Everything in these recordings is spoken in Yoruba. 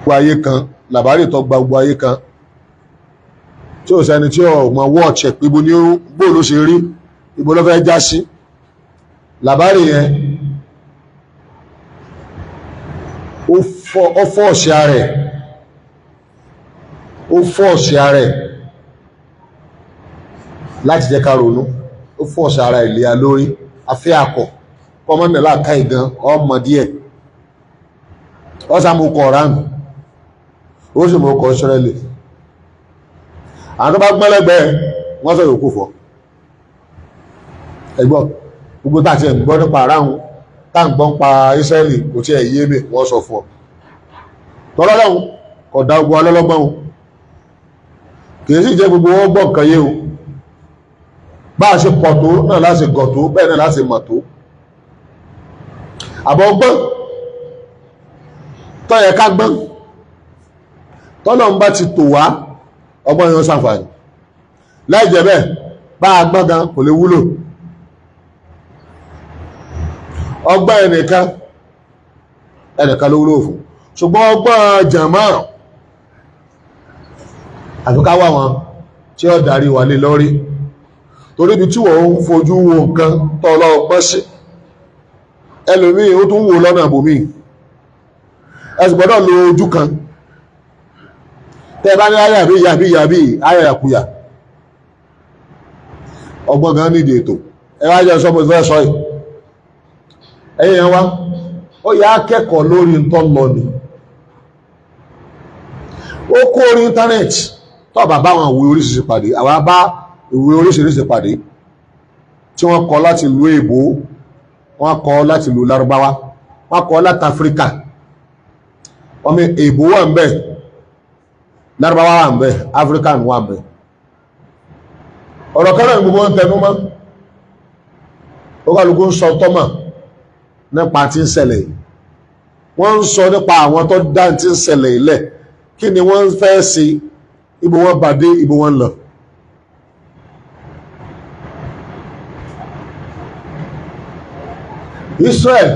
Gbogbo ayé kan làbárè tó gba gbogbo ayé kan tí ò sẹ́ni tí ò mọ wọ́ọ̀chẹ̀ pé ibo ní bó ló ṣe rí, ibo ló fẹ́ já sí. Làbárè yẹn ó fọ́ọ̀ṣì ara ẹ̀, ó fọ́ọ̀ṣì ara ẹ̀ láti jẹ́ ká ronú, ó fọ́ọ̀ṣì ara ẹ̀ lé a lórí. Afẹ́ akọ̀ kọ́mọ́nà láàká ìgan ọmọ díẹ̀, ó sá mú kọ̀ ránù, ó sì mú kọ̀ ṣẹlẹ̀. Àwọn tó bá gbọ́n lẹ́gbẹ̀ẹ́ wọ́n sọ yòókù fọ́. Ẹgbọ́n gbogbo tá àti ẹ̀ ń gbọ́ nípa aráhùn tá à ń gbọ́ nípa Ísírẹ́lì kò tí ẹ̀ yé mi, wọ́n sọ fún ọ. Tọ́lọ́lọ́hun kò dá ogun ọlọ́lọ́gbọ́n o, kì í sì jẹ́ gbogbo wọn gbọ́ nǹkan yé o. Bá a ṣe pọ̀ tó náà láti gọ̀ tó, bẹ́ẹ̀ náà láti mọ̀ tó. Àbọ̀ gbọ́n tó yẹ ká gbọ́n, tọ́lọ̀ ń bá ti tò wá, ọgbọ́n yóò ṣàǹfààní. Láì jẹ́ bẹ́ẹ̀, bá a gbọ́n gan kò lè wúlò. Ọgbọ́n ẹnìkan ẹnìkan ló wúlò fún, ṣùgbọ́n ọgbọ́n jàmáà àfi ká wá wọn tí ó darí wà lé lórí. Torí ibi tí wọ́n ń fojú wo nǹkan tọ́lọ́ ọgbọ́n sí, ẹlòmíì ó tún wò lọ́nà àbòmíì. Ẹ sì gbọ́dọ̀ lo ojú kan. Tẹ́ ẹ bá ní ayé àbí ìyá àbí ìyá àbí ayàyàkuyà, ọgbọ́n gan nídìí ètò. Ẹ wá jẹ́ sọ mo fẹ́ sọ yìí, ẹ̀yin yẹn wá, ó yà á kẹ́kọ̀ọ́ lórí ntọ́ lọ ni. Ó kó orí íńtánẹ́ẹ̀tì tó bàbá àwọn ìwé oríṣiríṣi pàdé, àwa bá ìwé oríṣiríṣi pàdé tí wọ́n kọ láti ìlú èbó, wọ́n kọ láti ìlú Lárúbáwá, wọ́n kọ láti Áfíríkà. Ọmọ èbó wà ń bẹ̀, Lárúbáwá wà ń bẹ̀, African wà ń bẹ̀. Ọ̀rọ̀ kan náà gbogbo wọn tẹnu mọ́. Ó kálukú ń sọ tọ́mọ̀ nípa tí ń ṣẹlẹ̀. Wọ́n ń sọ nípa àwọn tó dá tí ń ṣẹlẹ̀ ilẹ̀, kí ni wọ́n fẹ́ ṣe, ibo wọ́n bá dé, ibo wọ́n lọ. Israel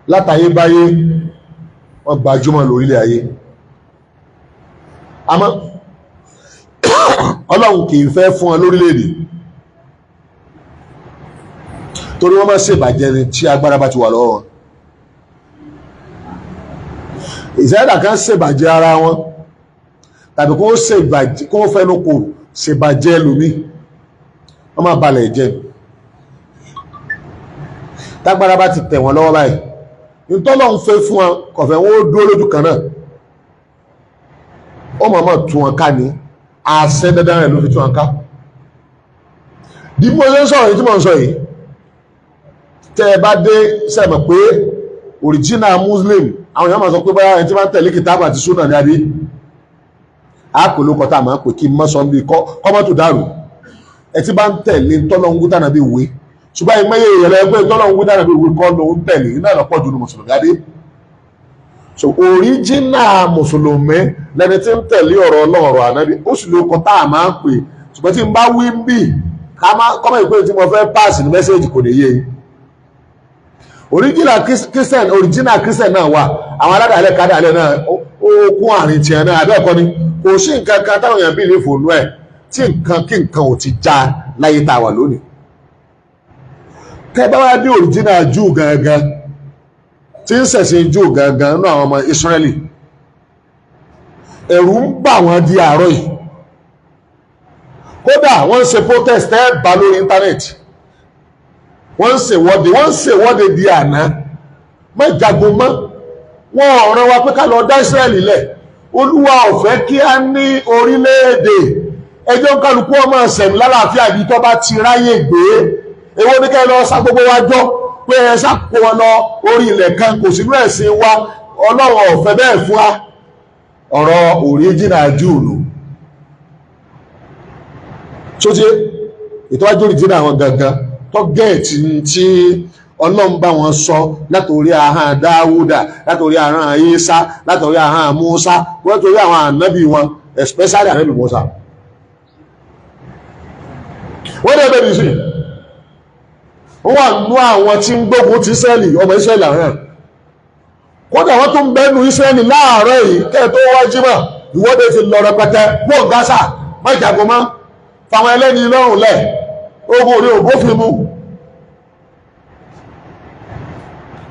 látayébáyé wọ́n gbajúmọ̀ lórílẹ̀ ayé, àmọ́ Ọlọ́run kì í fẹ́ fún wọn lórílẹ̀-èdè torí wọ́n máa ṣèbàjẹ́ ni tí agbára bá ti wà lọ́wọ́ wọn. Ìṣẹ́dá kan ṣèbàjẹ́ ara wọn tàbí kó ṣèbàjẹ́, kó fẹnu kò ṣèbàjẹ́ lómi, wọ́n máa balẹ̀ jẹ́. Tágbára bá ti tẹ̀ wọ́n lọ́wọ́ báyìí, ntọ́lọ́run fẹ́ fún wọn kọ̀fẹ́ wọn ó dúró lójú kan náà, ó mọ̀ọ́mọ̀ tú wọn ká ní àṣẹ dandan rẹ̀ ló fi tú wọn ká. Bí mo ṣe ń sọ̀rọ̀ yìí tí mo ń sọ yìí, tẹ́ ẹ bá dé sẹ́mọ̀ pé original Muslim, àwọn èèyàn máa sọ pé báyà ẹni tí wọ́n ń tẹ̀lé kìtàbù àti súnà ní adé àpò ló kọ́ tá a máa ń pè kí n mọ́ sọ bí kọ́mọ́tò dàrú. Ẹ tí bá ń tẹ̀lé tọ́lọ́ngún tànà bí wé, ṣùgbọ́n ìmọ̀ye èèyàn lọ pé tọ́lọ́ngún tànà bí wé kọ́ ló ń tẹ̀lé iná lọ́pọ̀ jù ní mùsùlùmí adé. So original mùsùlùmí lẹni tí ń tẹ̀lé ọ̀rọ̀ Ọlọ́run ànábì, ó sì ló kọ́ tá a máa ń pè. Ṣùgbọ́n tí n bá wí ń bì kọ́mọ̀ ìpè tí mo fẹ́ páàsì ní mẹ́sẹ̀jì kò ní yé yín. Original Christian, original Christian náà wà, àwọn aládàálẹ̀ kádàálẹ̀ náà ó kún àárín tiẹ̀ náà, abẹ́ẹ̀kọ́ ni kò sí nǹkan kan táwọn èèyàn bí lè fònú ẹ̀ tí nǹkan kí nǹkan ò ti já láyé tá a wà lónìí. Tẹ́ bá wá dé original Jew gangan tí ń ṣẹ̀sìn Jew gangan nínú àwọn ọmọ Israeli, ẹ̀rù ń bà wọ́n di àárọ̀ yìí. Kódà wọ́n ń ṣe protest ẹ̀ bá lórí íńtánẹ́ẹ̀tì, wọ́n ń ṣèwọ́de, wọ́n ń ṣèwọ́de di àná. Má jagun mọ́, wọ́n ọ̀ràn wa pé ká lọ dá Israẹli lẹ̀. Olúwa ò fẹ́ kí a ní orílẹ̀-èdè, ẹjọ́ ń kálukú ọmọ ṣẹ̀mí lálàáfíà ibi tó bá ti ráyè gbé. Èwo ní kẹ́ lọ sá gbogbo wa jọ pé ẹ sá kó wọn lọ orí ilẹ̀ kan, kò sínú ẹ̀sìn wa, Ọlọ́run ò fẹ́ bẹ́ẹ̀ fún wa. Ọ̀rọ̀ original Jew nù tó ti ìtọ́jú original àwọn gangan tó gẹ̀ẹ́tì tí Ọlọ́run bá wọn sọ látòrí ahọ́n Dáwúdà, látòrí ahọ́n Ìsá, látòrí ahọ́n Músá, látòrí àwọn ànábì wọn, especially ànábì Músá. Wọ́n dẹ̀ bẹ̀rẹ̀ sí wọ́n wà nú àwọn tí ń gbógun ti Ísírẹ́lì, ọmọ Ísírẹ́lì àwọn. Kódà wọ́n tún bẹ́nu Ísírẹ́lì láàárọ̀ yìí kẹ́ ẹ tó wá jímọ̀, ìwọ́de ti lọ rẹpẹtẹ. Wọ́n Gaza má jagun mọ́, fáwọn ẹlẹ́ni lọ́rùn lẹ̀, ogun orí òbófin mu.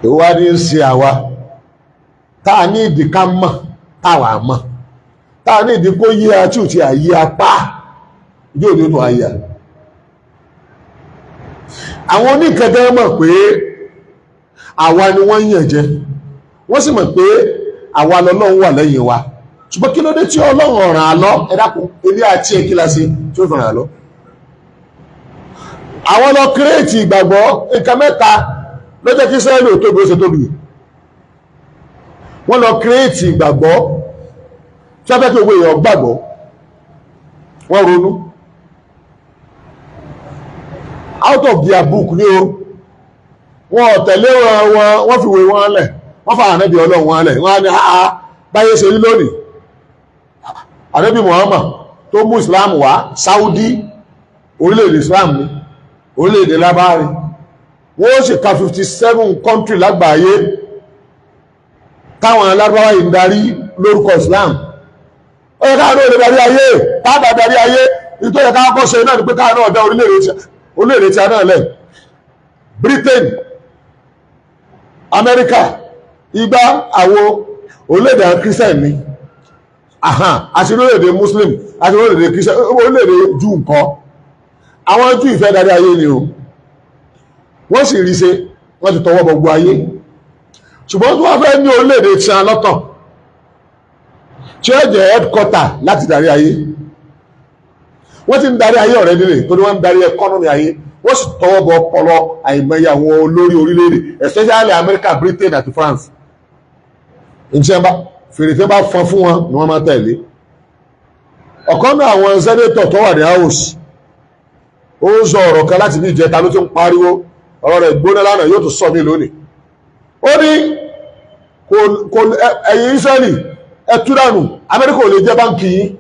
Ìwádìí ń ṣe àwa tá a ní ìdí ká mọ̀, táwa mọ̀, tá a ní ìdí kó yí a tí ò ti àyí apá yóò ní ó tó ayé a. Àwọn oníkẹ̀kẹ́ mọ̀ pé àwa ni wọ́n yàn jẹ, wọ́n sì mọ̀ pé àwa lọ́lọ́run wà lẹ́yìn wa. Ṣùgbọ́n kí ló dé tí Ọlọ́run ọ̀ràn àlọ́? Ẹ dákun, èmi àti ẹ̀ kí la ṣe tí ó fẹ̀ràn àlọ́? Àwọn lọ create ìgbàgbọ́. Nǹkan mẹ́ta ló jẹ́ kí Ísírẹ́lì ò tóbi ó ṣe tóbi. Wọ́n lọ create ìgbàgbọ́ tí wọ́n fẹ́ kí gbogbo èèyàn gbàgbọ́. Wọ́n ronú out of their book ní o. Wọ́n tẹ̀lé wọn, wọ́n fi wé wọn lẹ̀, wọ́n fa ànábì Ọlọ́run wọn lẹ̀. Wọ́n á ní àá báyé ṣe rí lónìí. Ànábì Muhammad tó mú Islam wá Saudi, orílẹ̀-èdè Islam ní orílẹ̀-èdè lábárí, wọ́n sì ka 57 country lágbàáyé táwọn alárúbáwá yìí ń darí lórúkọ Islam. Ó yẹ káwọn náà lè darí ayé. Táàbà darí ayé, nítorí káwọn kọ́ ṣe náà ni pé káwọn náà dá orílẹ̀-èdè tí a náà lẹ̀. Britain, Amẹ́ríkà, igbá àwo, orílẹ̀-èdè àwọn Christian ni, àti orílẹ̀-èdè Muslim, àti orílẹ̀-èdè Christian, orílẹ̀-èdè Júù nǹkan. Àwọn Júù ìfẹ́ darí ayé ni o. Wọ́n sì rí ṣe, wọ́n ti tọwọ́ bọ gbogbo ayé. Ṣùgbọ́n tí wọ́n fẹ́ ní orílẹ̀-èdè tí a lọ́tọ̀ tí ó jẹ́ headquarter láti darí ayé. Wọ́n ti ń darí ayé ọ̀rẹ́ nílé torí wọ́n ń darí economy ayé. Wọ́n sì tọwọ́ bọ ọpọlọ àìmọye àwọn olórí orílẹ̀-èdè, especially America, Britain àti France. Ǹjẹ́ bá fèrè tí wọ́n bá fọn fún wọn ni wọ́n máa tẹ̀lé. Ọ̀kan náà àwọn senator tó wà ní house, ó ń sọ ọ̀rọ̀ kan láti bí ìjẹta ló ti ń pariwo. Ọ̀rọ̀ rẹ̀ gbóná lánàá, yóò tún sọ mí lónìí. Ó ní kò ẹ̀yin Israẹli, ẹ tú dànù, Amẹ́ríkà ò lè jẹ́ báńkì yín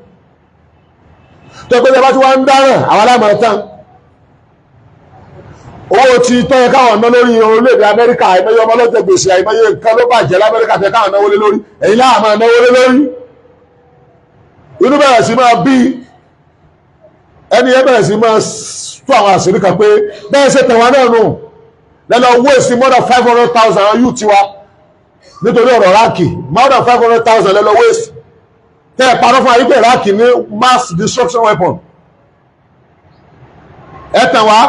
tó ẹgbẹ́ bá tí wọ́n ń dáràn àwọn alámọ̀ tán. Owó tí tọ́yẹ káwọn ná lórí orílẹ̀-èdè Amẹ́ríkà, àìmọye ọmọ ọlọ́jẹ̀ gbèsè, àìmọye nǹkan ló bàjẹ́ l'Amẹ́ríkà tẹ káwọn náwó lé lórí, ẹ̀yin láà máa náwó lé lórí. Inú bẹ̀rẹ̀ sí máa bí ẹni ẹ, bẹ̀rẹ̀ sí máa tú àwọn àṣírí kan pé bẹ́ẹ̀ ṣe tẹ̀wọ́n náà nù lẹ́lọ waste more than 500,000 àwọn youth tiwa nítorí ọ̀rọ̀ Iraq. More than 500,000 lẹ́lọ waste tẹ́ ẹ̀ parọ́ fún ayé pé Iraq ní mass destruction weapon. Ẹ tàn wá,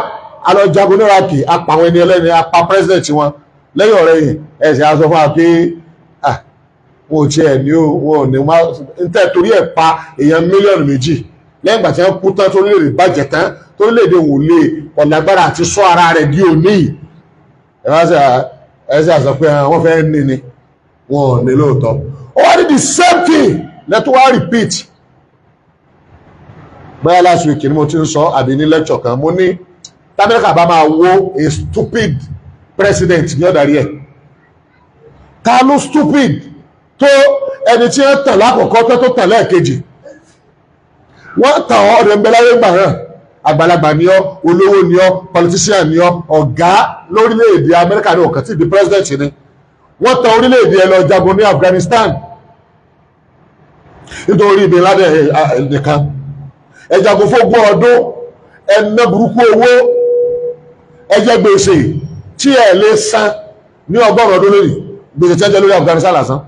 a lọ jagun ní Iraq, a pa àwọn ẹni ẹlẹ́ni, a pa president wọn. Lẹ́yìn ọ̀rẹ́ yìí, ẹ̀ sì á sọ fún wa pé wọn ò tiẹ̀ ní o, wọn ò ní má ń tẹ́ torí ẹ̀ pa èèyàn 2 mílíọ̀nù. Lẹ́yìn ìgbà tí wọ́n kú tán, torílẹ̀-èdè bàjẹ́ tán, torílẹ̀-èdè wò lè ọ̀làgbára àti sọ ara rẹ̀ di òní. Ẹ wá sí ẹ sì àsọ pé wọ́n fẹ́ ní ni wọn ò ní lóòótọ́. Ó wá ní the same thing lẹ́tọ́ wá repeat. Bóyá last week ni mo ti ń sọ àbí ní lecture kan, mo ní t'Amẹ́ríkà bá máa wó, a stupid president ní ọ̀dàrí ẹ̀. Ta ló stupid tó ẹni tí wọ́n tàn lákọ̀ọ́kọ́ tó tàn lẹ́ẹ̀kejì? Wọ́n tàn ọ́, ọ̀rẹ́ ń bẹ láyé gbà náà, àgbàlagbà ni ọ́, olówó ni ọ́, politician ni ọ́, ọ̀gá lórílẹ̀‐èdè Amẹ́ríkà ní ọ̀kan tí di president ni. Wọ́n tàn orílẹ̀-èdè ẹ lọ jagun ní Afghanistan nítorí ibi ládẹ̀ nìkan. Ẹ jagun fógún ọdún, ẹ ná burúkú owó, ẹ jẹ gbèsè tí ẹ lè san ní 100 ọdún lónìí, gbèsè tí ẹ jẹ lórí Afghanistan lásán.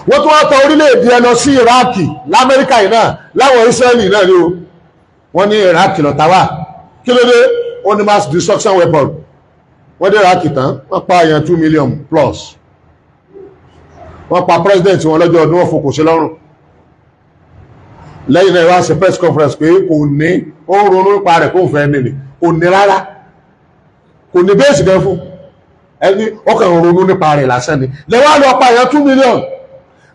Wọ́n tún wá tàn orílẹ̀-èdè ẹ lọ sí Iraq l'Amẹ́ríkà yìí náà, láwọn Israẹli náà ni o. Wọ́n ní Iraq lọ́ta wà. Kí ló dé? Ó ní mass destruction weapon. Wọ́n dé Iraq tán, wọ́n pa èèyàn 2 million plus, wọ́n pa president wọn lọ́jọ́ ọdún, wọ́n fokùn sí lọ́rùn. Lẹ́yìn náà, wá ṣe press conference pé kò ní, ó ń ronú nípa rẹ̀ kó ń fẹ́ nílì. Kò ní rárá, kò ní bẹ́ẹ̀sì gan fún ẹni, ó kàn ń ronú nípa rẹ̀ lásán ni. Lẹ́wọ́n á lọ pa èèyàn 2 million,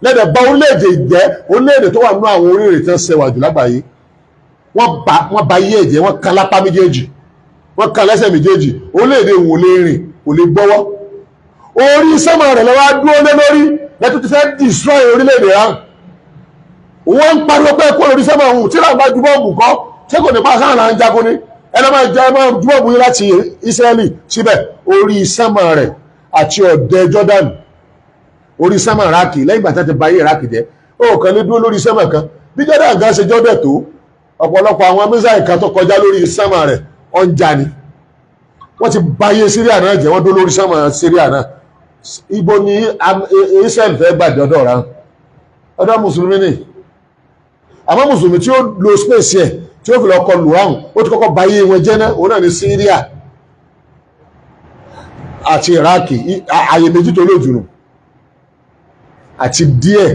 lẹ́dẹ̀ bá orílẹ̀-èdè jẹ́, orílẹ̀-èdè tó wà nínú àwọn orílẹ̀-èdè tí wọ́n ṣẹwà jù lágbàáyé. Wọ́n ba yé ẹ̀jẹ̀, wọ́n kan lápá méjèèjì, wọ́n kan lẹ́sẹ̀ méjèèjì. Orílẹ̀-èdè wò lè rìn, kò lè gbọ́wọ́. Orí sẹ́mọ̀ rẹ̀ lọ́wọ́ dúró lé lórí lẹ́tọ́ ti fẹ́ destroy orílẹ̀-èdè rán. Wọ́n ń pariwo pé kó lórí sẹ́mọ̀ ọ̀hún tí làwọn bá ju bọ́ọ̀mù kọ́, ṣé kò ní pa sáà là ń jagun ni? Ẹni máa jẹ́ máa ju bọ́ọ̀mù yín láti Ísírẹ́lì síbẹ̀ orí sẹ́mọ̀ rẹ̀. Àti ọ̀dẹ Jordan, orí sánmà Iraq, lẹ́yìn ìgbà tí wọ́n ti ba ayé Iraq jẹ́, ó kàn lè dúró lórí sánmà kan. Bí Jordan gan ṣe jọ́dẹ̀ tó, ọ̀pọ̀lọpọ̀ àwọn missile kan tó kọjá lórí sánmà rẹ̀ ọ̀njà ni. Wọ́n ti ba ayé Syria náà jẹ́, wọ́n dúró lórí sánmà Syria náà. Ibo ni Israel fẹ́ gbàdé ọ̀dọ̀ ra ọ̀dọ̀ mùsùlùmí ni? Àmọ́ mùsùlùmí tí ó lo space yẹ tí ó fi lọ kọlù ráhùn, ó ti kọ́kọ́ ba ayé wọn jẹ́ náà. Òun náà ní Syria àti Iraq, àyè méjì tó lójú nù, àti díẹ̀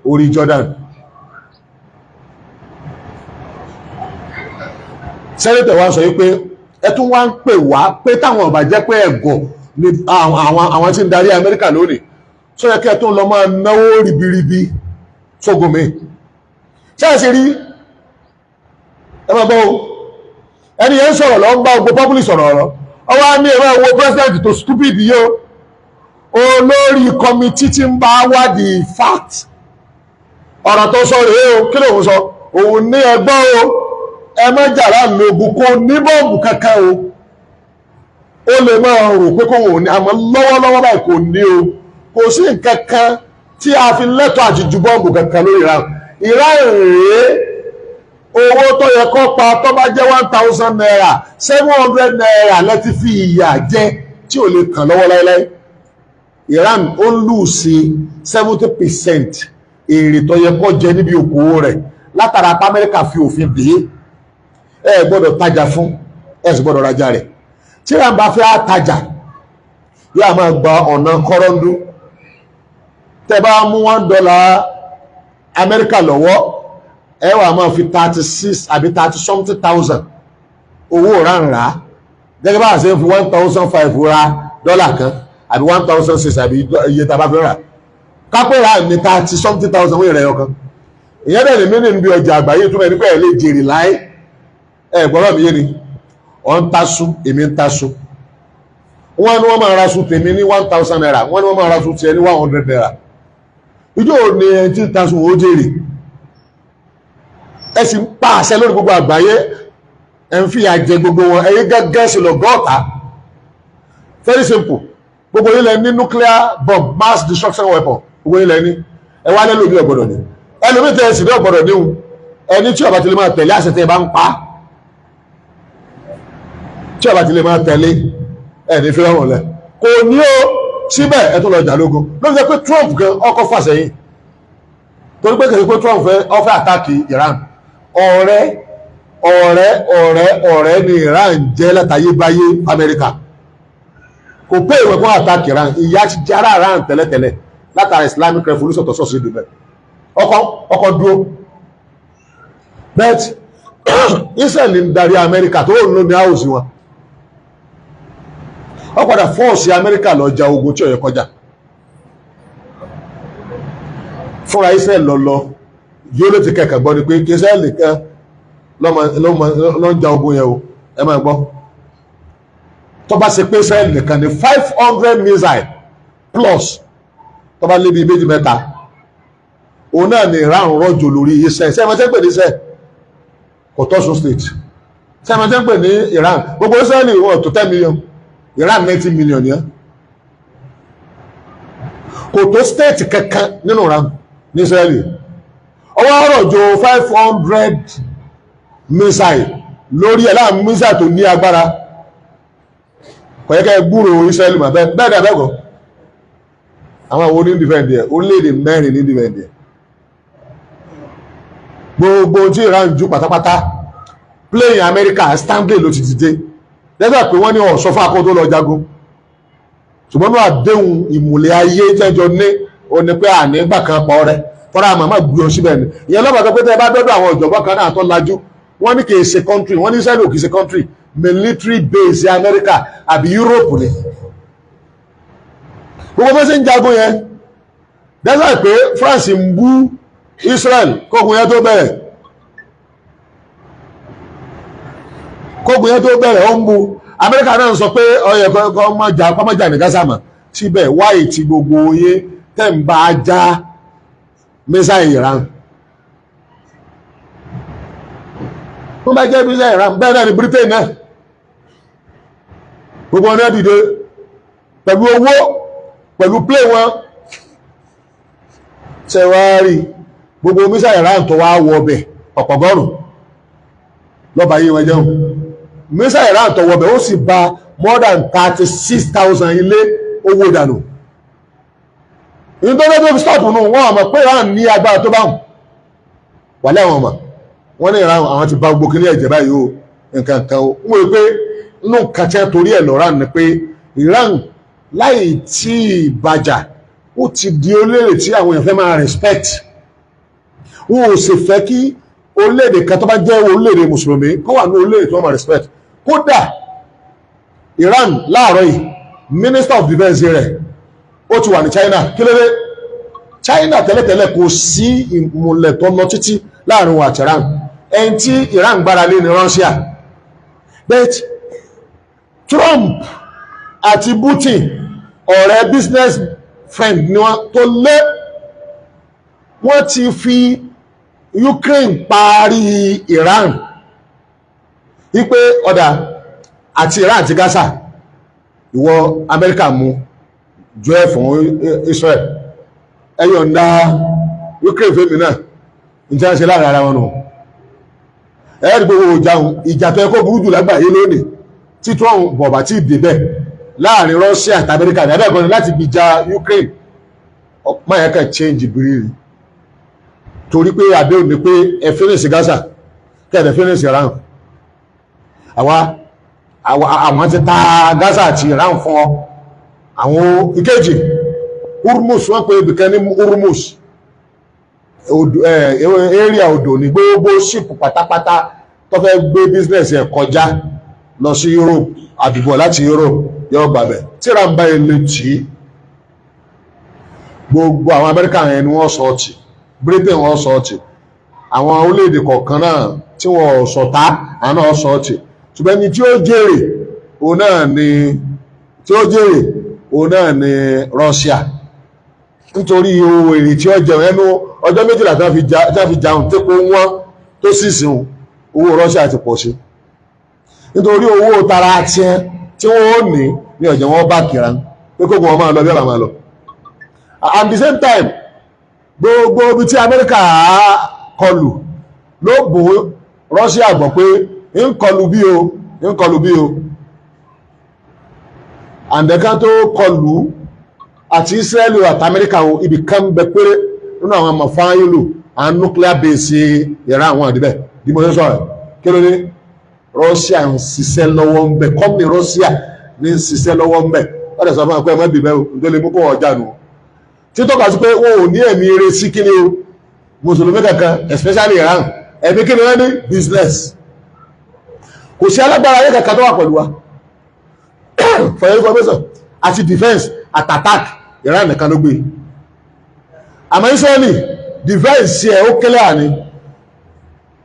orí Jordan. Senator wa sọ wípé ẹ tún wá ń pè wá pé táwọn ọba jẹ́ pé ẹ̀gọ́ ni àwọn tí ń darí Amẹ́ríkà lónìí, sọ yẹ kí ẹ tún lọ máa náwó ribiribi sógun mi. Ṣé ẹ ṣe rí? Ẹ máa gbọ́ o, ẹni yẹn ń sọ̀rọ̀ lọ, ń bá gbogbo public sọ̀rọ̀. Ọ̀rọ̀ ọwọ́ á ní ẹ̀rọ wo president tó stupid yìí o. Olórí committee tí ń bá wádìí fact ọ̀rọ̀ tó sọ rèé o. Kí lòun sọ? Òun ní ẹgbọ́n o, ẹ má jàrá lóògùn, kò ní bọ́ọ̀bù kankan o. Ó lè máa rò pé kò ní, àmọ́ lọ́wọ́lọ́wọ́ báyìí kò ní o. Kò sí nǹkan kan tí a fi lẹ́tọ̀ọ́ àti ju bọ́ọ̀bù kankan lórí Iran. Iran rèé, owó tó yẹ kó pa tó bá jẹ́ ₦1,000, ₦700 lẹ́tí fi ìyà jẹ tí ò lè kàn lọ́wọ́ láéláé. Iran ó ń lose 70% èrè tó yẹ kó jẹ níbi òkòwò rẹ̀ látara apá Amẹ́ríkà fi òfin dè é. Ẹ gbọ́dọ̀ tajà fún ẹ, sì gbọ́dọ̀ rajà rẹ̀. Tí Iran bá fẹ́ tajà, yóò máa gba ọ̀nà kọ́rọ́ndú. Tẹ́ bá mú $1 Amẹ́ríkà lọ́wọ́, ẹ wà máa fi 36 àbí thirty something thousand owó ránra, gẹ́gẹ́ bá a ṣe ń fi 1,500 ra dọ́là kan, àbí 1,600, àbí iye tá a bá fẹ́ rà. Kápẹ́ rà ní thirty something thousand wọ́n ìrẹ̀ ọkàn. Ìyẹn dẹ̀ ní mí níbi ọjà àgbáyé tó bẹ̀ nípa ẹ̀ lè jèrè láé. Ẹ gbọ́dọ̀ mi yé ni. Ọ̀ ń taṣu, èmi ń taṣu. Wọ́n ní wọ́n máa ra ṣu tèmi ní ₦1,000, wọ́n ní wọ́n máa ra ṣu tiẹ̀ ní ₦100. Ìjọ ò ní ẹni tí ń taṣu ó jèrè? Ẹ sì ń pa àṣẹ lórí gbogbo àgbáyé, ẹ ń fìyà jẹ gbogbo wọn. Ẹ̀yin gẹ́gẹ́ sí lọ gọ́ọ̀ta. Very simple. Gbogbo ilẹ̀ ní nuclear bomb, mass destruction weapon. Gbogbo ilẹ̀ ní. Ẹ wá lẹ́lòmí ọ̀gbọ̀dọ̀ ní, ẹlòmí tẹ́ ẹ sì ní ọ̀gbọ̀dọ̀ níhun. Ẹni tí ó bá ti lè máa tẹ̀lé àṣẹ tẹ́ ẹ bá ń pa, tí ó bá ti lè máa tẹ̀lé ẹ ní fi rọrùn lẹ kò ní o. Síbẹ̀ ẹ tó lọ jà lógun. Ló fi jẹ́ pé Trump gan ọkọ̀ fà sẹ́yìn, torí pé kìí pé Trump fẹ́ ó fẹ́ attack Iran. Ọ̀rẹ́ ọ̀rẹ́ ọ̀rẹ́ ọ̀rẹ́ ni Iran jẹ́ látayébáyé. Amẹ́ríkà kò pé ìwé fún attack Iran. Ìyà ti jẹ́ ara Iran tẹ́lẹ̀tẹ́lẹ̀ látara Islamic Revolution tó sọ̀sọ̀ ìdùnnú ọkọ̀ ọkọ̀ dúró. But Israel ń darí Amẹ́ríkà tó ń lò ní house wọn. Ó padà force Amẹ́ríkà lọ ja ogun tí ó yẹ kọjá fúnra Israel lọ lọ. Yóò ló ti kẹ̀kẹ́ gbọ́ ni pé kí Israel nìkan ló ń ja ogun yẹn o. Ẹ máa gbọ́, tó bá ṣe pé Israel nìkan ní 500 missile plus, tó bá lé bí méjì mẹ́ta, òun náà ní Iran rọ̀jò lórí Israel. Ṣé ẹ máa tẹ́ pè ní Israel kò tọ́sùn state? Ṣé ẹ máa tẹ́ pè ní Iran? Gbogbo Israel wọn tó 10 million, Iran 90 million yẹn. Kò tó state kankan nínú Iran ní Israel. Ọwọ́ rọ̀jò 500 missile lórí ẹ̀, láàmú missile tó ní agbára. Kò yẹ kẹ́ gbúrò Israel mà bẹ́ẹ̀ bẹ́ẹ̀ dà bẹ́ẹ̀ kọ́. Àwọn àwọn oní defend ẹ̀, orílẹ̀-èdè mẹ́rin ní defend ẹ̀. Gbogbo tí Iran ju pátápátá, plane Amẹ́ríkà Stanley ló ti dìde lẹ́gbàá pé wọ́n ní ọ̀sọ́ fún akọ́ tó lọ jagun. Ṣùgbọ́n ní àdéhùn ìmùlẹ̀ ayé tẹ́jọ ní o ní pé àní gbà kan pa ọrẹ tọ́ra àmọ́ máa gbé ọ síbẹ̀ ni. Ìyẹn lọ́pàá tó pé tẹ́ ẹ bá dọ́dọ̀ àwọn ọ̀jọ̀gbọ́n kan náà tó lajú, wọ́n ní kì í ṣe country. Wọ́n ní Israel ò kì í ṣe country, military base Amẹ́ríkà àbí Europe ni. Gbogbo bó ṣe ń jagun yẹn dẹ́sẹ̀ pé France ń bú Israel kógun yẹn tó bẹ̀rẹ̀, kógun yẹn tó bẹ̀rẹ̀, ó ń bu Amẹ́ríkà náà sọ pé ọyẹ kọ́ mọ́jà ní Gaza mọ́. Síbẹ̀ wáyé tí gbogbo yé tẹ̀ ń bá já missile Iran tó bá jẹ́ missile Iran, bẹ́ẹ̀ náà ni Britain náà, gbogbo ọ̀nà dìde pẹ̀lú owó. Pẹ̀lú plane wọn ṣe wá rí gbogbo missile Iran tó wá wọ ọbẹ̀ ọ̀pọ̀gọ́rùn lọ́ba yé wọn jẹun. Missile Iran tó wọ ọbẹ̀, ó sì bà more than 36,000 ilé owó dànù. Nítorí tó fi stop nù, wọ́n àmọ̀ pé Iran ní agbára tó báhùn wà lẹ́wọ̀n ọmọ wọ́n ní Iran, àwọn ti bá gbogbo kíní ẹ̀jẹ̀ báyìí o, nǹkan kan o. Ń wọ́n pé inú kàtẹ́ torí ẹ̀ lọ́ràn ni pé Iran láì tí ì bàjà, ó ti di orílẹ̀-èdè tí àwọn èèyàn fẹ́ máa respect. Wọn ò sì fẹ́ kí orílẹ̀-èdè kan tó bá jẹ́ orílẹ̀-èdè mùsùlùmí kó wà ní orílẹ̀-èdè tó máa respect. Kódà Iran láàárọ̀ yìí, minister of defence rẹ̀ ó ti wà ní China. Kí ló dé? China tẹ́lẹ̀tẹ́lẹ̀ kò sí ìmùlẹ̀ tó lọ títí láàrin wọn àti Iran. Ẹni tí Iran gbára lé ní Russia, but Trump àti Putin, ọ̀rẹ́ business friend ni wọ́n tó lé. Wọ́n ti fi Ukraine parí Iran wípé ọ̀dà àti Iran àti Gaza, ìwọ Amẹ́ríkà mú jọ ẹ̀ fún Israel, ẹ yọ̀ǹda Ukraine fẹ́mi náà. Ní tí wọ́n ṣe láàrin ara wọn nù, ẹ̀ẹ́dì gbogbo ìjà tó yẹ kó burú jù lágbàáyé lónìí tí Trump bọ̀bà tí débẹ̀ láàrin Russia àti Amẹ́ríkà ní abẹ́ẹ̀kọ́ ni láti gbìjà Ukraine. Máa yẹ ká change bírí torí pé àdéhùn ni pé ẹ finish Gaza, kẹ́ẹ̀dẹ̀ finish Iran. Àwọn ti ta Gaza àti Iran fún ọ. Àwọn ìkejì, Hormuz, wọ́n pe ibìkan ní Hormuz, area odò ní gbogbo ship pátápátá tó fẹ́ gbé business ẹ̀ kọjá lọ sí Europe àdúgbò láti Europe yóò gbàbẹ̀. Tí Iran bá ilé tì í, gbogbo àwọn Amẹ́ríkà yẹn ni wọ́n sọ ọtì, Britain wọ́n sọ ọtì, àwọn orílẹ̀-èdè kọ̀ọ̀kan náà tí wọ́n sọ̀tá, àwọn náà sọ ọtì. Ṣùgbọ́n ẹni tí ó jèrè òun náà ni, tí ó jèrè òun náà ni Russia, nítorí owó èrè tí ó jẹun ẹnu ọjọ́ 12 tí wọ́n fi jàun tẹ́kọ̀ wọ́n tó sì sìn, owó Russia ti pọ̀ sí, nítorí owó tara tiẹ̀ tí wọ́n ó ní ní ọ̀jẹ̀ wọn bá kíra pé kókò wọn máa lọ bí ọ̀rọ̀ máa lọ. At the same time, gbogbo ibi tí Amẹ́ríkà kọlù ló bò Russia gbọ́ pé ń kọlù bí o, ń kọlù bí o. Àǹdẹ̀kan tó kọlù àti Israeli àti Amẹ́ríkà o, ibì kan bẹ péré nínú àwọn mọ̀fáyìlù àwọn nuclear base Iran, àwọn àdìbẹ̀ bí mo ṣe sọ̀rọ̀. Kí ló dé? Russia ń ṣiṣẹ́ lọ́wọ́ ń bẹ̀, company Russia ní ń ṣiṣẹ́ lọ́wọ́ ń bẹ̀. Wọ́n dẹ̀ sọ fún wa pé ẹ má bì bẹ́ẹ̀ o, nítorí lè mú kó wọ́n jà nù. Tí tọ́ka sí pé wọn ò ní ẹ̀mí eré sí kíni o, mùsùlùmí kankan, especially Iran. Ẹ̀mí kíni wọ́n ní? Business. Kò sí alágbára ayé kankan tó wà pẹ̀lú wa. For your information, àti defence àti attack, Iran nìkan ló gbé. Àmọ́ Israeli, defence ẹ̀ ó kélé àní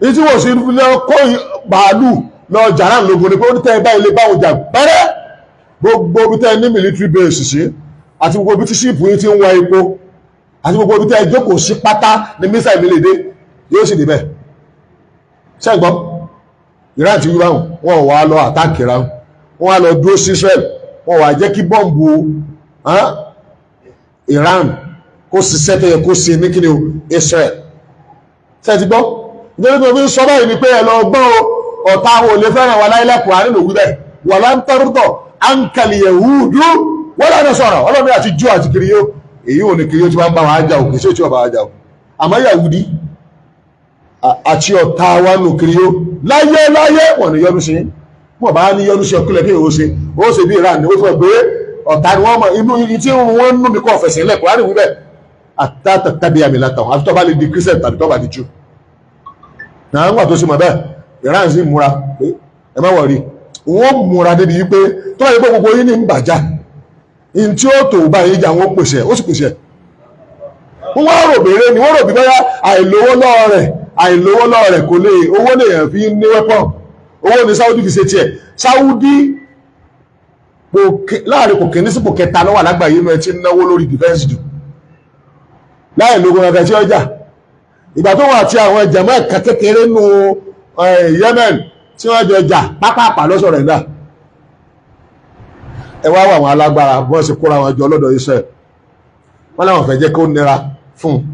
ní tí wọ́n sì lọ kó bàálù lọ jàrá lógun ni pé ó ní tẹ́ ẹ báyìí lè báwọn jà pẹ́rẹ́, gbogbo ibi tẹ́ ẹ ní military base sí àti gbogbo ibi tí ship yín ti ń wá epo àti gbogbo ibi tẹ́ ẹ jókòó sí pátá ní missile mi lè dé, yóò sì débẹ̀. Ṣẹ́gbọ́n Iran ti wí báwọn, wọn ò wá lọ attack Iran, wọ́n wá lọ dúró sí Israel. Wọ́n wá jẹ́ kí bọ́ǹbù Iran kó ṣiṣẹ́ tó yẹ kó ṣe ní kíni o, Israel. Ṣe ti gbọ́? Nítorí pé omi sọ báyìí ni pé ẹ lọ gbọ́ o, ọ̀tá àwọn ò lè fẹ́ràn wa láyé. Lẹ́kùn àárín òwú bẹ́ẹ̀. Wà láńtọ́rọ́tọ̀ ankali yahudu wọ́n lọ́nà sọ̀rọ̀ ọlọ́run àti Júù àti kiriyó. Èyí ò ní kiriyó tí wọ́n ń bá wa jà òkè sí òtí ọba wa jà o. Àmọ́ Yahudi àti ọ̀tá wa nù kiriyó, láyé láyé wọ́n ní yọ́nú sí. Wọ́n bá ní yọ́nú sí ọkùnrin kí ó ṣe, ó ṣe bí Iran ni ó fẹ́ pé ọ̀tá ni wọ́n mọ̀ inú tí wọ́n nú mi kọ́ fẹ̀sẹ̀ lẹ̀. Kùránì wí bẹ́ẹ̀, àtàtà tàbí àmì látàwọn àti tó bá lè di Christian tàbí tó bá di Jew náà. Ń wà tó ṣe mọ̀ bẹ́ẹ̀, Iran sì múra pé ẹ má wọ̀rí, wọ́n múra débi wípé tó bá yẹ pé gbogbo yín ní ń bàjá in tí ó tó bá yín jà, wọ́n pèsè, ó sì pèsè. Wọ́n wá rò béèrè ni wọ́n rò bí bóyá àìlówó lọ́wọ́ rẹ̀, àìlówó lọ́wọ́ rẹ̀ kò lè. Owó lè yàn fi ní weapon, owó ní Saudi fi ṣe tiẹ̀. Saudi láàrin kò kíní sípò kẹta lọ́wọ́ alágbàáyé inú ẹ tí ń náwó lórí defence jù láì lógun kankan tí ó jà. Ìgbà tó wà àti àwọn jàmáà ẹ̀ka kékeré nù Yemen tí wọ́n jọ jà pápápá lọ́sọ̀rọ̀ ẹ̀dá. Ẹ wá wà àwọn alágbára bọ́n ṣe kóra wọn jọ lọ́dọ̀ Israel. Wọ́n láwọn fẹ́ jẹ́ kó nira fún un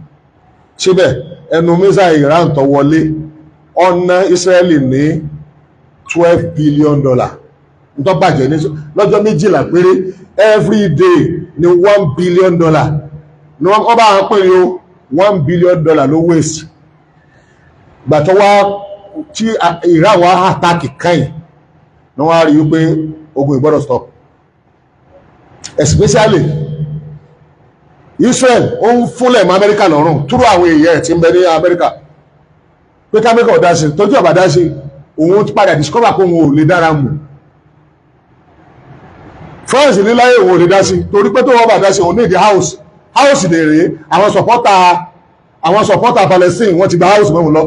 síbẹ̀. Ẹnu missile Iran tó wọlé, ọ̀nà Israeli ní $12 billion tó bàjẹ́ ní lọ́jọ́ 12 péré. Every day ní $1 billion ní wọ́n bá wọn pè ní o. $1 billion ló waste. Gbàtọ́ wá tí Iran wá attack káyìn ní, wọ́n á rí wípé ogun ìgbọ́dọ̀ stop, especially Israel ó ń fúnlẹ̀ mọ́ Amẹ́ríkà lọ́rùn túrú àwọn èèyàn ẹ̀ tí ń bẹ ní Amẹ́ríkà pé kámẹ́ríkà ò dá sí. Tójú ọ̀bà dá sí, òun ti padà discover pé òun ò lè dára mù. France ní láyé òun ò lè dá sí, torí pé tó wọ́n bá dá sí, òun ní ìdí house. House dè rèé, àwọn supporter Palestine, wọ́n ti gba house mọ́hun lọ.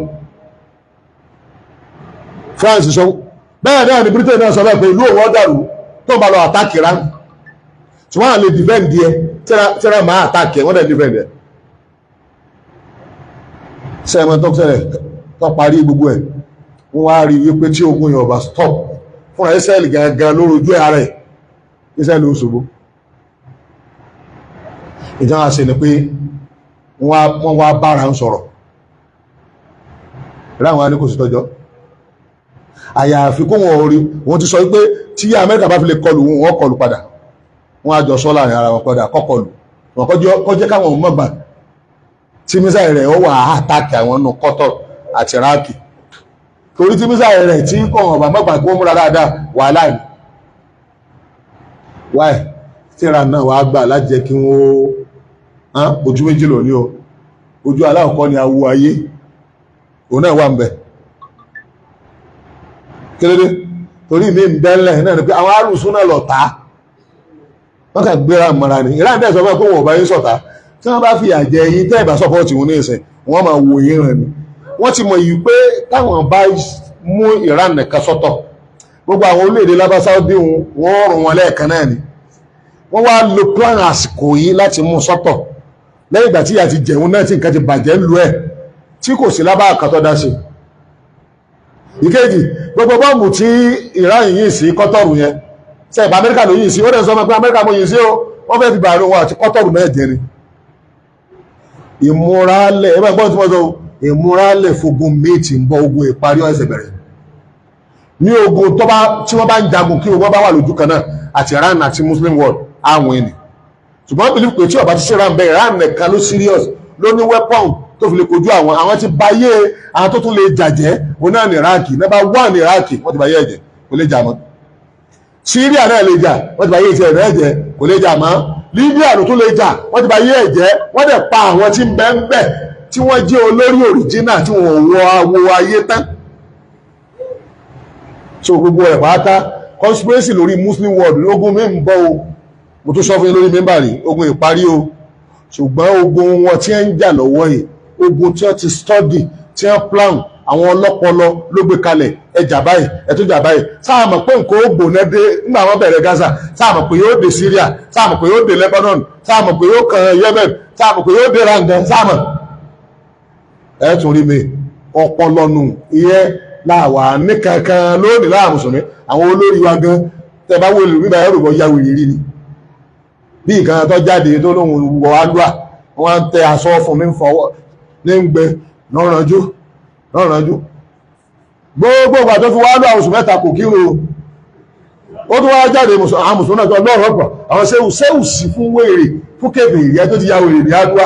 France sọ bẹ́ẹ̀ náà ni Britain náà sọ bẹ́ẹ̀ pé ìlú òun ọ̀dàrú tó bá lọ attack Iran, tí wọ́n á lè defend ẹ tíra máa attack ẹ. Wọ́n dẹ̀ defend ẹ. Sẹ́ẹ̀mọ́ tó ṣẹlẹ̀ tó parí gbogbo ẹ̀, wọ́n wá rí wípé tí ogun yẹn ò bá stop, fúnra Israel gangan ló rojú ara ẹ̀, Israel ó ṣubú. Ìjọba ṣe ni pé wọ́n wá bára ń sọ̀rọ̀ ráwọn ní kò sí tọ́jọ́, àyàfi kó wọn rí. Wọ́n ti sọ wípé tí Amẹ́ríkà bá fi lè kọlù wọn, wọ́n kọlù padà. Wọ́n á jọ sọ láàrin ara wọn padà kọ́kọlù wọn, kọjẹ́ káwọn mọ̀gbà tí missile rẹ̀ ó wà attack àwọn nù Qatar àti Iraki, torí tí missile rẹ̀ tí kò wọ́n bá mọ̀gbà kí wọ́n múra dáadáa, wàhálà ni. Wáì tí Iran náà wàá gbà láti jẹ́ kí wọ́n ojú méjì lò ní o. Ojú aláwọ̀kọ́ ni awo ayé, òun náà wà ń bẹ̀ kílódé, torí mi ń bẹ́ńlẹ̀ náà ni pé àwọn alùsùn náà lọ tà á, wọ́n kà gbéra mọ́ra ni. Iran dẹ̀ sọ fún ẹ pé wọn ò bá yín ṣọ̀tá. Tí wọ́n bá fi àjẹ yín, tẹ́ ẹ̀ bá support wọn ní ìsìn, wọ́n máa wò yín rẹ̀ ni. Wọ́n ti mọ̀ yìí pé táwọn bá mú Iran nìkan sọ́tọ̀, gbogbo àwọn orílẹ̀-èdè lábá Saudi, wọ́n rùn wọn lẹ́ẹ̀kan náà ni. Wọ́n wá lo plan àsìkò yìí láti mú sọ́tọ̀ lẹ́yìn ìgbà tí ìyà ti jẹun náà, tí nǹkan ti bàjẹ́ lu ẹ̀, tí kò sí lábá àkàtọ́ dá sí. Ìkejì, gbogbo bọ́ọ̀mù tí Iran yìí sí kọ́tọ̀rù yẹn, ṣe ìbá Amẹ́ríkà ló yìí sí, ó dẹ̀ sọ pé Amẹ́ríkà mo yìí sí o. Wọ́n fẹ́ fi bàárù wọn àti kọ́tọ̀rù náà jẹ ni. Ìmúralẹ̀ ẹ bá gbọ́n tí wọ́n sọ, ìmúralẹ̀ fogun méjì ń bọ̀. Ogun ìparí ọ̀sẹ̀ bẹ̀rẹ̀ ní ogun tó bá tí wọ́n bá ń jagun, kí wọ́n bá wà lójú kan náà àti Iran àti Muslim world àwọn ènìyàn. Ṣùgbọ́n believe pé tí ó bá ti ṣe Iran bẹ́ẹ̀, Iran nìkan ló serious, ló ní weapon tó fi lè kojú àwọn. Àwọn tí báyé àwọn tó tún lè jàjẹ́, òun náà ní Iraq. Number one ní Iraq, wọ́n ti báyé ẹ̀jẹ̀, kò lè jà mọ́. Syria náà lè jà, wọ́n ti báyé ìtì ẹ̀ jẹ́, kò lè jà mọ́. Libya ló tún lè jà, wọ́n ti báyé ẹ̀jẹ̀. Wọ́n dẹ̀ pa àwọn tí ń bẹ ń bẹ̀, tí wọ́n jẹ́ olórí original, tí wọ́n wọ awo ayé tán. So gbogbo ẹ̀ pátá, conspiracy lórí Muslim world. Ogun mi ń bọ̀ o. Mo tún sọ fún yín lórí mímbàrí, ogun ìparí o. Ṣùgbọ́n ogun wọn tí ń jà lọ́wọ́ yìí, ogun tí wọ́n ti study, tí wọ́n plan, àwọn ọlọ́pọlọ ló gbé kalẹ̀. Ẹ jà báyìí, ẹ tún jà báyìí. Sáà mọ̀ pé nǹkan ó gbóná dé nígbà wọ́n bẹ̀rẹ̀ Gaza, sáà mọ̀ pé yóò dé Syria, sáà mọ̀ pé yóò dé Lebanon, sáà mọ̀ pé yóò kan Yemen, sáà mọ̀ pé yóò dé rangan, sáà mọ̀ ẹ tún rí mi. Ọpọlọ nù ìyẹn láwà ní kankan lónìí láà mùsùlùmí. Àwọn olórí wa gan, tẹ bá wọlé bíbá ẹrù bọ ya wèrè rí ni. Bí nǹkan tó jáde tó lóun wọ alúà, wọ́n ń tẹ aṣọ fún mi fọwọ́ ní ń gbẹ lọ́rànjú lọ́rànjú. Gbogbo ìgbà tó fi wá lọ oṣù 3 kò kírun. Ó tún wá jáde. Àwọn mùsùlùmí náà tó lọ́rọ̀ pọ̀, àwọn sẹ́wù sẹ́wù sí fún wèrè, fún kébèrè ẹ tó ti ya wèrè ní alúà.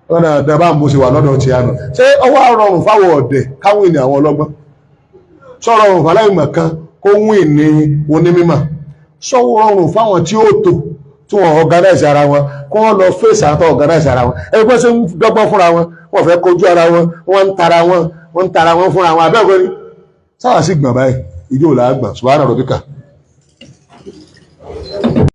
Wọ́n náà dábàá mo ṣe wà lọ́dọ̀ ti àná. Ṣé ọwọ́ rọrùn fáwọn ọ̀dẹ̀ káwọn ènìyàn, àwọn ọlọ́gbọ́n sọ̀rọ̀ rọrùn fáláìmọ̀ kan kó wìn ní onímọ̀? Sọ̀rọ̀ rọrùn fáwọn tí ó tò, tí wọ́n organize ara wọn, kó wọ́n lọ fèsì àwọn tó organize ara wọn? Ẹni pé ṣe ń dọ́gbọ́n fúnra wọn, wọ́n fẹ́ kojú ara wọn, wọ́n ń tara wọn, wọ́n ń tara wọn fúnra wọn. Abẹ́ẹ̀kọ́ ni sáwà sí gbọ̀n báyìí, ìjọ ò lágbọ̀n. Subhana rabbika.